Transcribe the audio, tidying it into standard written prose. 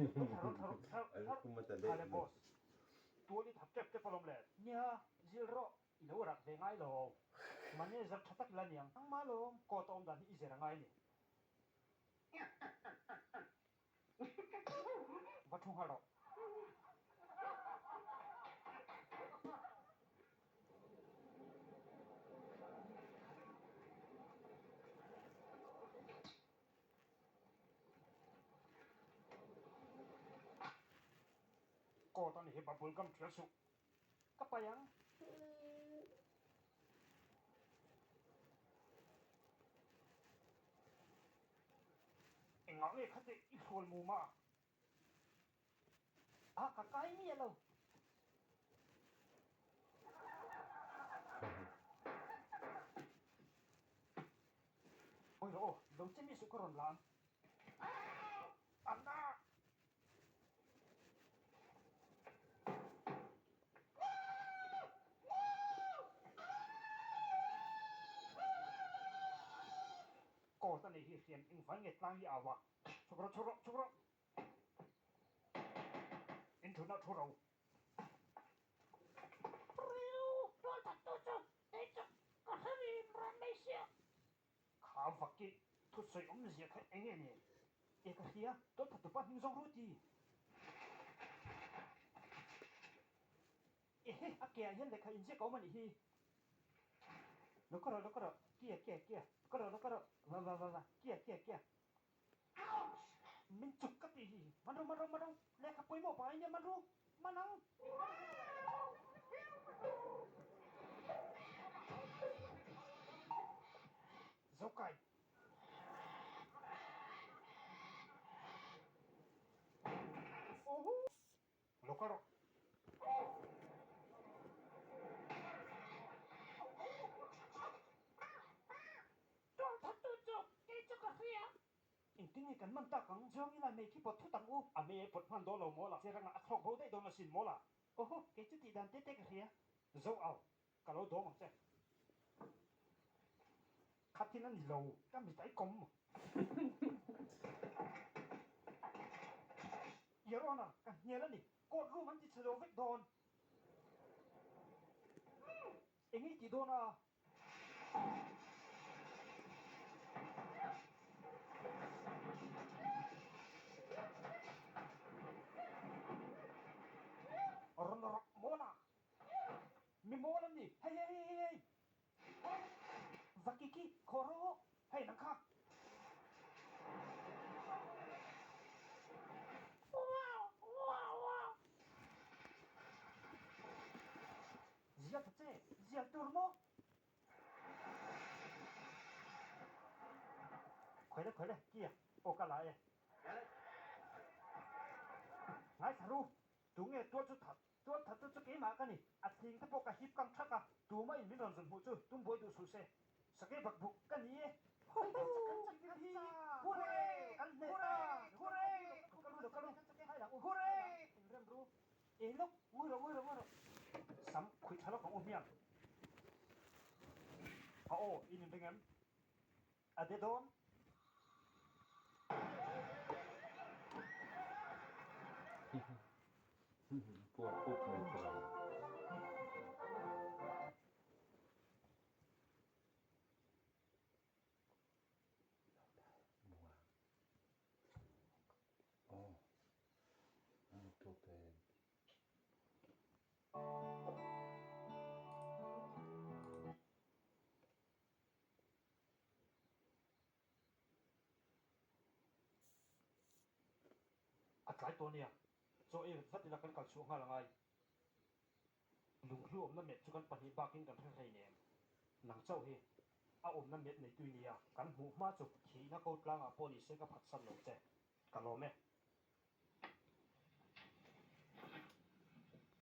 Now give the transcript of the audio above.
A lukhum a ta daih mai. Tual i thap tep tep alawm le. Nia, zil rawh, i lo rak ve ngai lo. Manager tha tak ila niang. Nangmah lawm, court a awm dan hi i zir a ngai ni. Va thu nghal rawh. Court a ni hi bubble gum thial suh. Ka pai ang. Engah nge khate i hrual mum a? A, ka kai miah lo. Awi rawh aw, lo che mi suh ka rawn la ang. Anna! Court a nei hi hriam engvai nge tlang hi au a, chhuk rawh chhuk rawh chhuk rawh in thutna thu ro. Riu tual that tu chu kei chu ka hre rim ran mai sia. Kha vaki thusawi awmzia kha eng nge ni? E ka hria, tual that tupa hming zawng ru ti. Ehe, a ke ah hian lehkha inziak a awm a nih hi. Lo ka rawh, lo ka rawh, kia, kia, kia, lo ka rawh, lo ka rawh, va, va, va, va, kia, kia, kia. Ouch! Min chuk ka tih hi. Man ru, man ru, man ru, lehkha pawimawh pangai nia man ru, man ang. Zokai. Oho! Lo kal rawh. Tual that tu chu kei chu ka hria. Engtin nge kan man tak ang? Zawng ila mei khi pawt thut ang u. A mei pawt hman dawn lo maw la? Che rangah a thlawk bo daih dawn asin maw la? Oho, kei chu tih dan te te ka hria. Zo au, ka lo dawm ang che. Khatin a ni lo, ka mit ai kawm. Your Honor, ka hnial a ni. Court room an ti chhe zo vek dawn. Eng i tih dawn a? Rawn rawk mawl a. Mi mawl an ni. Hei hei hei hei. Vaki khi khaw rawh. Hei nang kha. Zial ta che, zial tur maw? Khawi le, khawi le, kia, aw ka la e. Ngaithla ru, tunge tual chu that, tual that chu chu keimah ka ni, a thling te pawh ka hip kang thak a, tumah in min rawn zun hmuh chu tum buai duh suh se. Sakei bak buk ka ni e. Hurray! Kan hneh ta! Hurray! Hurray! E lawk, ngawi rawh, ngawi rawh, ngawi rawh. Sam khuih tha lawk ang u hmiang. A aw, in inring em? A de dawn. Puak pup mai ta lo. A tlai tawh ania, chaw ei vat vat ila kan kal chhuah nghal angai. Lunghlu awmna met chu kan pahnih bakin kan hre hlei nem. Nang chauh hi a awmna met neitui nia, kan hmuh hma chu thihna ko tlangah pawh ni se ka phatsan lo che. Ka lawm e.